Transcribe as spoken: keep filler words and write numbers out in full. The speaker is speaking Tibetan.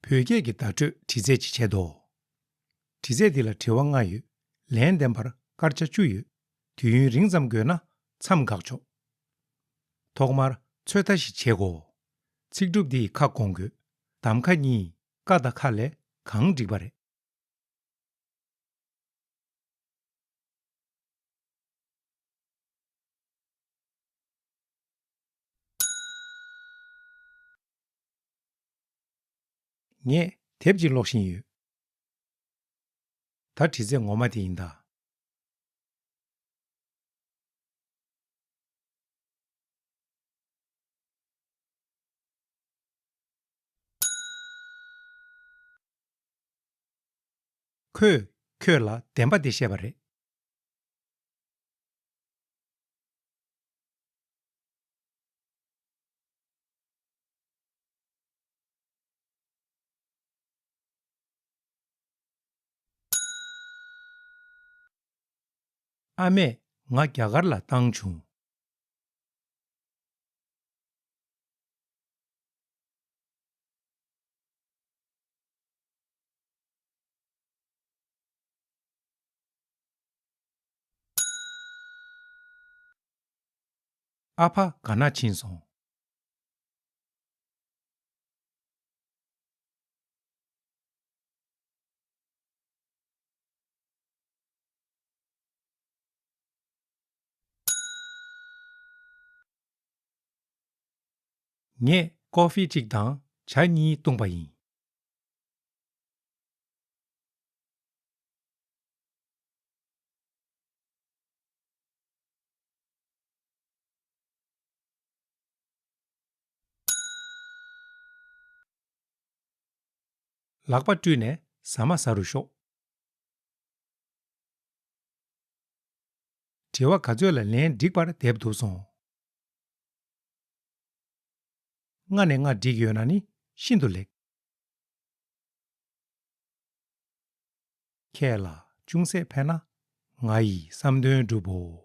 བོད་སྐད་ཀྱི་བརྡ་སྤྲོད་དྲི་རྩད་ཅིག་བྱེད་དོ། དྲི་རྩད་འདི་ལ་དྲི་བ་ལྔ་ཡོད། ལན་འདེབས་པར་སྐར་ཆ་བཅུ་ཡོད། དུས་ཡུན་རིང་ཙམ་དགོས་ན་མཚམས་འགག་ཆོག་ཐོག་མར་ཚོད་ལྟ་ཞིག་བྱེད་དགོས། ཚིག་གྲུབ་འདིས་ཁ་སྐོང་དགོས། གདམ་ཁ་གཉིས། ཀ་དང་ཁ་ལས་གང་འགྲིག་པ་རེད། ངས་དེབ་ཅིག་ཀློག་བཞིན་ཡོད། ད་དྲི་རྩད་ངོ་མ་དེ་ཡིན་ད། ཁོས་ཁྱོད་ལ་བདེན་པ་དེ་བཤད་པ་རེད། ཨ་མས་ང་རྒྱ་གར་ལ་བཏང་བྱུང་། ཨ་ཕ་ག་ན་ཕྱིན་སོང་། ངས་ཀོ་ཧྥི་གཅིག་དང་ཇ་གཉིས་བཏུངས་པ་ཡིན། ལག་པ་བཀྲུས་ནས་ཟ་མ་ཟ་རུ་ཤོག་དྲི་བ་ག་ཚོད་ལ་ལན་འགྲིག་པར་འདེབས་ཐུབ་སོང་། ལྔ་ནས་ལྔ་འགྲིག་ཡོད་ན་ནི་ཤིན་ཏུ་ལེགས། ཁྱེད་ལ་ཅུང་ཟད་ཕན་ན་ང་ཡི་བསམ་དོན་འགྲུབ་བོ།